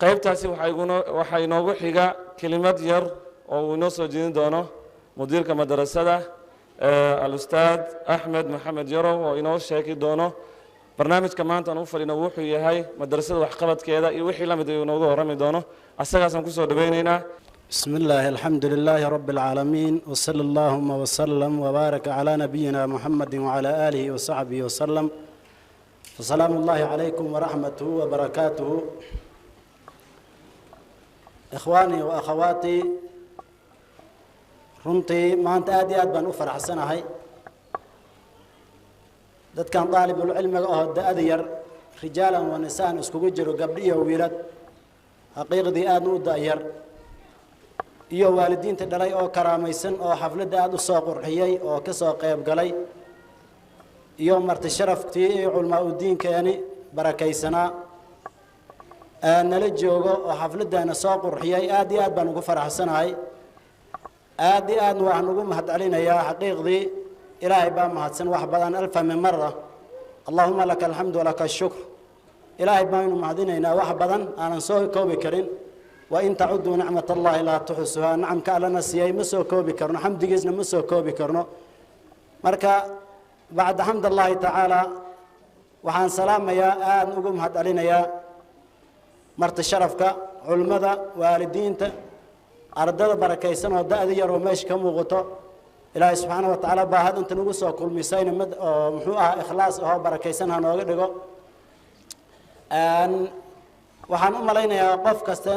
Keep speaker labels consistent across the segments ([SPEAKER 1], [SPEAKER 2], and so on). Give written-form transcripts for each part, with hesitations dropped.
[SPEAKER 1] Qaybtaasi waxaa inoogu xiga kelimad yar oo uu inoo soo jeedin doono mudiirka madrasada, alustaad Axmed Maxamed Yarow, oo inoo sheegi doono barnaamijka maanta aan u fadhino wuxuu yahay, madrasada waxqabadkeeda iyo wixii la mid ayuu inoogu warrami doono. Asagaasaan kusoo dhaweynaynaa.
[SPEAKER 2] بسم الله، الحمد لله رب العالمين، وصلى اللهم وسلم وبارك على نبينا محمد وعلى آله وصحبه وسلم، فسلام الله عليكم ورحمته وبركاته. إخواني وأخواتي، runtii maanta aad iyo aad baan u faraxsanahay. Dadkan daalibulcilmiga oo da-ada yar, rijaalan wa nisaan iskugu jiro, gabdho iyo wiilad, xaqiiqdii aadna u da-yar, iyo waalidiinta dhalay oo karaamaysan oo xafladda aada u soo qurxiyey oo ka soo qayb galay, iyo marti sharaftii iyo culmaa udiinkeeni barakaysanaa nala joogo oo xafladdaana soo qurxiyey, aad iyo aad baan ugu faraxsanahay, aad iyo aadna waxaan ugu mahad celinayaa. Xaqiiqdii Ilaahay baa mahadsan wax badan, alfa min mara, اللهم لك الحمد ولك الشكر. Ilaahay baaynu mahadinaynaa wax badan aanan soo koobi karin. وإن تعدوا نعمة الله لا تحصوها. Nacamka Allana siiyey ma soo koobi karno, xamdigiisna ma soo koobi karno. Marka bacda xamd Allahi tacaala, waxaan salaamayaa, aada ugu mahad celinayaa marti sharafka, culimmada, waalidiinta, ardada barakaysan oo da-da yar oo meesha ka muuqato. Ilaahay subxaana wa tacaala baa had inta nagu soo kulmisayna mid oo muxuu ahaa ikhlaas ahoo barakaysan ha nooga dhigo. Waxaan u malaynayaa qof kasta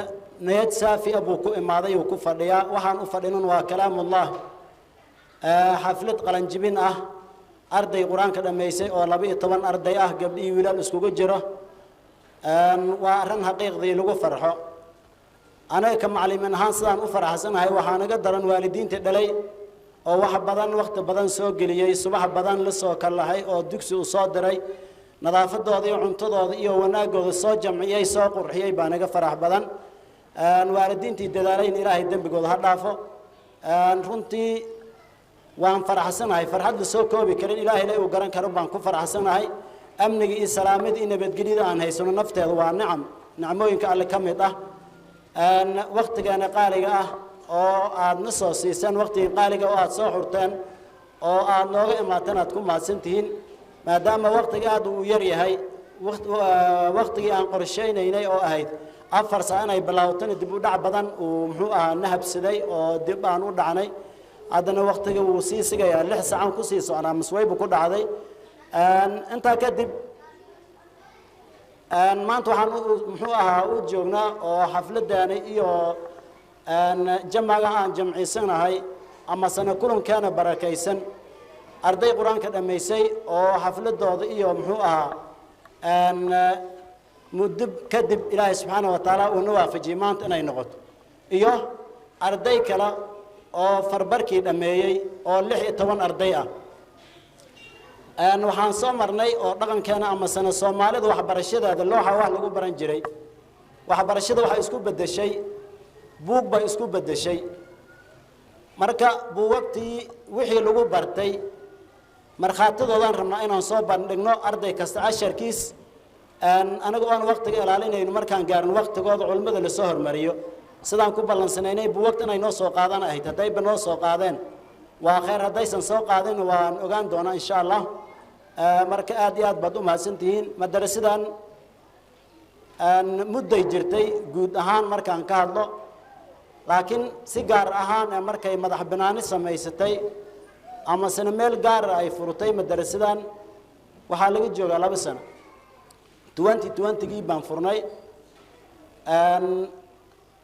[SPEAKER 2] niyad saafi a buu ku imaaday, uu ku fadhiyaa. Waxaan u fadhinan waa kalaamullah, xaflad qalanjibin ah, arday Qur-aanka dhammaysay oo 12 arday ah, gabdhihii wiilaal iskugu jiro. Waa arrin xaqiiqdii lagu farxo. Anaga ka macalimin ahaan sidaan u faraxsanahay, waxaa naga daran waalidiinta dhalay oo wax badan, wakhti badan soo geliyey, subax badan la soo kallahay oo dugsi uu soo diray, nadaafadooda iyo cuntadooda iyo wanaagooda soo jamciyey, soo qurxiyey baa naga farax badan. Waalidiintii dadaalayn Ilaahay dembigooda ha dhaafo. Runtii waan faraxsanahay, farxad la soo koobi karin, Ilaahayna uu garan karo baan ku faraxsanahay. Amniga iyo salaamada iyo nabadgelyada aan haysano nafteeda waa nicam, nicmooyinka Alle ka mid ah. Waktigeena qaaliga ah oo aada na soo siiseen, waktigii qaaliga oo aada soo xurteen oo aada nooga imaateen, aad ku mahadsan tihiin. Maadaama waktiga aada uu yar yahay, waktigii aan qorshaynaynay oo ahayd 4 saa inay bilaawtana dib u dhac badan uu muxuu ahaa na habsaday oo dib aan u dhacnay. Haddana waktiga wuu sii sigayaa, 6 saacaan kusii socnaa maswaybu ku dhacday. Intaa kadib, maanta waxaan muxuu ahaa u joognaa oo xafladdaani iyo jamaga aan jamciisanahay ama sana kulankeena barakaysan, arday Qur-aanka dhammaysay oo xafladooda iyo muxuu ahaa muddo kadib Ilaahay subxaana wa tacaala uuna waafajiyey maanta inay noqoto, iyo arday kale oo farbarkii dhammeeyey oo 16 arday ah. Waxaan soo marnay oo dhaqankeena ama sana Soomaalida waxbarashadeeda looxa wax lagu baran jiray. Waxbarashada waxay isku beddeshay buug bay isku beddeshay. Marka buugagtii wixii lagu bartay markhaatidoodaan rabnaa inaan soo bandhigno, arday kasta casharkiis, anaga oon waktiga ilaalinayno. Markaan gaarin waktigooda culimmada lasoo hormariyo, sidaan ku ballansanaynay buugagta inay noo soo qaadan ahayd. Haddayba noo soo qaadeen waa khayr, haddaysan soo qaadin waan ogaan doonaa insha Allah. Marka aad iyo aad baad u mahadsan tihiin. Madarasidan mudday jirtay guud ahaan markaan ka hadlo, laakiin si gaar ahaan markay madax banaani samaysatay ama sena meel gaara ay furtay madarasidan, waxaa laga joogaa 2 sano. 2020-gii baan furnay,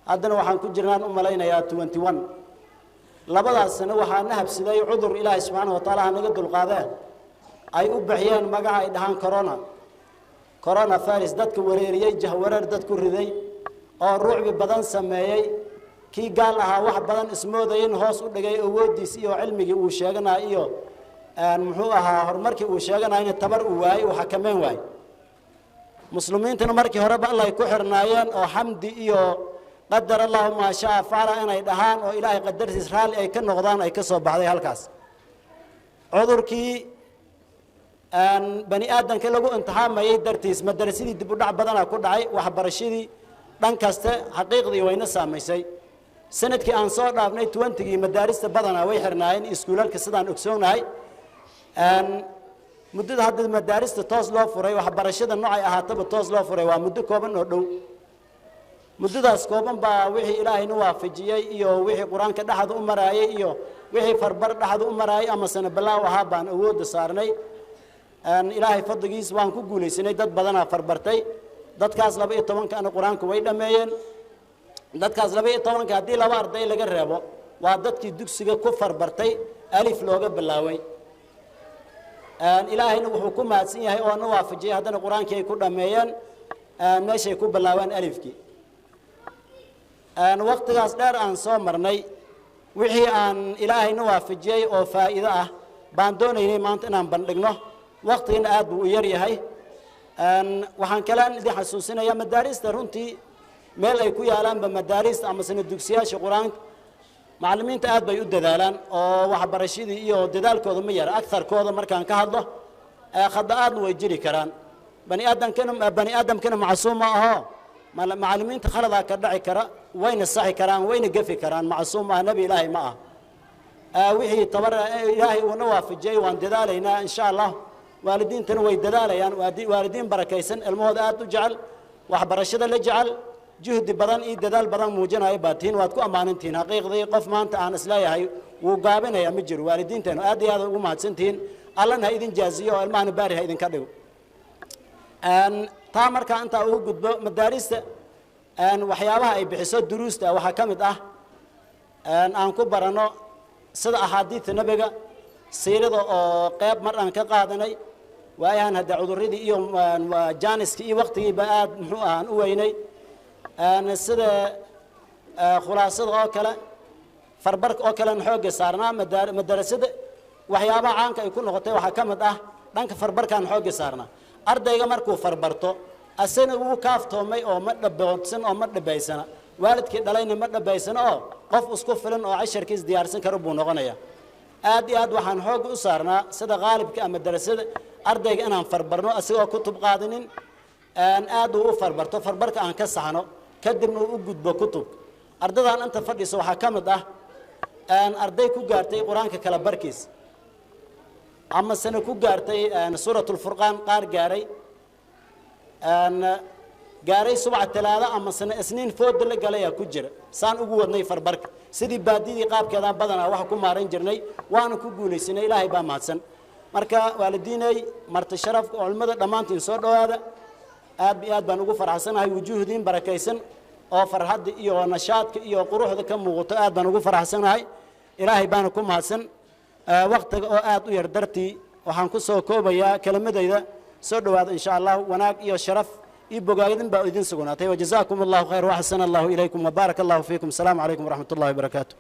[SPEAKER 2] haddana waxaan ku jirnaan u malaynayaa 21. Labadaas sano waxaa na habsiday cudur Ilaahay subxaana wa taala hanaga dulqaadee ay u bixiyeen magaca ay dhahaan corona, corona virus, dadka wareeriyey, jahwareer dad ku riday oo ruucbi badan sameeyey. Kii gaal ahaa wax badan ismoodayin hoos u dhigay awooddiis iyo cilmigii uu sheeganaya iyo muxuu ahaa horumarkii uu sheeganayna tabar uu waayey, uu xakameyn waayey. Muslimiintuna markii horeba Alla ay ku xirnaayeen oo xamdi iyo قدر الله ما شاء فعل inay dhahaan oo Ilaahay qadartiis raalli ay ka noqdaan ay ka soo baxday. Halkaas cudurkii bani aadamka lagu imtixaamayay dartiis madarasadii dib u dhac badana ku dhacay, waxbarashadii Dhan kaste xaqiiqdii wayna saamaysay. Sanadkii aan soo dhaafnay 20gii madaarista badanaa way xirnaayeen, iskuulalka sidaan ogsoonahay. Muddada hadda madaarista toos loo furay, waxbarashada noocay ahaataba toos loo furay, waa muddo kooban oo dhow. Muddadaas kooban baa wixii Ilaahayna waafajiyey iyo wixii Qur-aanka dhexda u maraayay iyo wixii farbar dhexda u maraayay ama sana balaaw ahaa baan awoodda saarnay. Ilaahay fadligiis waan ku guulaysanay, dad badanaa farbartay. Dadkaas 12-ka ana Qur-aanka way dhammeeyeen. Dadkaas 12-ka haddii 2 arday laga reebo, waa dadkii dugsiga ku farbartay, alif looga bilaaway. Ilaahayna wuxuu ku mahadsan yahay oo na waafajiyey, haddana Qur-aankii ay ku dhammeeyeen meeshay ku bilaabeen alifkii. Waqtigaas dheer aan soo marnay, wixii aan Ilaahayna waafajiyey oo faa'iido ah baan doonaynay maanta inaan bandhigno. Waqtigana aad buu u yar yahay. Waxaan kalean idin xasuusinayaa madaarista runtii meel ay ku yaalaanba madaarista ama sana dugsiyaasha Qur-aanka, macallimiinta aad bay u dadaalaan oo waxbarashadii iyo dadaalkooda ma yara. Agtarkooda markaan ka hadlo, khada-aadna way jiri karaan. Bani aadamkana macsuum ma aho. Macallimiinta khaladaa ka dhaci kara, wayna saxi karaan, wayna gefi karaan. Macsuum ah, nebi Ilaahay ma ah. Wixii tabar Ilaahay uuna waafajiyey waan dadaalaynaa insha Allah. Waalidiintana way dadaalayaan. Waalidiin barakaysan, ilmahooda aad u jecel, waxbarashada la jecel, juhdi badan iyo dadaal badan muujinaya baa tihiin. Waad ku ammaanintihiin xaqiiqdii. Qof maanta aan isleeyahay wuu gaabinayaa ma jiro. Waalidiinteenu aad iyo aad ugu mahadsantihiin. Allana ha idin jaaziyo oo ilmahana baari ha idinka dhigo. Taa markaa intaa ugu gudbo, madaarista waxyaabaha ay bixiso duruusta waxaa ka mid ah aan ku baranno sida axaadiidta Nebiga, siirada oo qeyb mar aan ka qaadanay. Waayahan hadde cudurradii iyo jaaniskii iyo waqtigiiba aad muxuu ahaan u weynay, sida khulaasada oo kale, farbarka oo kalean xoogga saarnaa. Madarasada waxyaabaha caanka ay ku noqotay waxaa ka mid ah dhanka farbarkaan xoogga saarnaa. Ardayga markuu farbarto, asana wuu kaaftoomay oo ma dhaboodsan oo ma dhabaysana, waalidkii dhalayna ma dhabaysana, oo qof isku filan oo casharkiis diyaarsan karo buu noqonayaa. Aad iyo aad waxaan xoogga u saarnaa sida qaalibka ama darasada ardayga inaan farbarno isagoo kutub qaadanin, aad uu u farbarto, farbarka aan ka saxno, kadibna uu u gudbo kutubka. Ardadan inta fadhiisa waxaa ka mid ah arday ku gaartay Qur-aanka kala barkiis ama sane ku gaartay Suuratulfurqaan, qaar gaaray subaca Talaado ama sane Isniin fooda la galayaa ku jira. Saan ugu wadnay farbarka sidii baadidii qaabkeedaan badanaa waxa ku maaran jirnay, waana ku guulaysanay. Ilaahay baa mahadsan. Marka waalidiinay, marti sharafka, culimmada, dhammaantiin soo dhowaada. Aad iyo aad baan ugu faraxsanahay wujuuhdiin barakaysan oo farxadda iyo nashaadka iyo quruxda ka muuqato. Aad baan ugu faraxsanahay, Ilaahay baana ku mahadsan. Waqtiga oo aad u yar dartii waxaan ku soo koobayaa kelimadayda. Soo dhowaada insha Allah. Wanaag iyo sharaf iyo bogaadin baa idin sugnaatay. Wajazaakum Allahu khayr waxasana Allahu ilaykum wabaaraka Allahu fiikum. Asalaamu calaykum waraxmat ullahi wabarakaatu.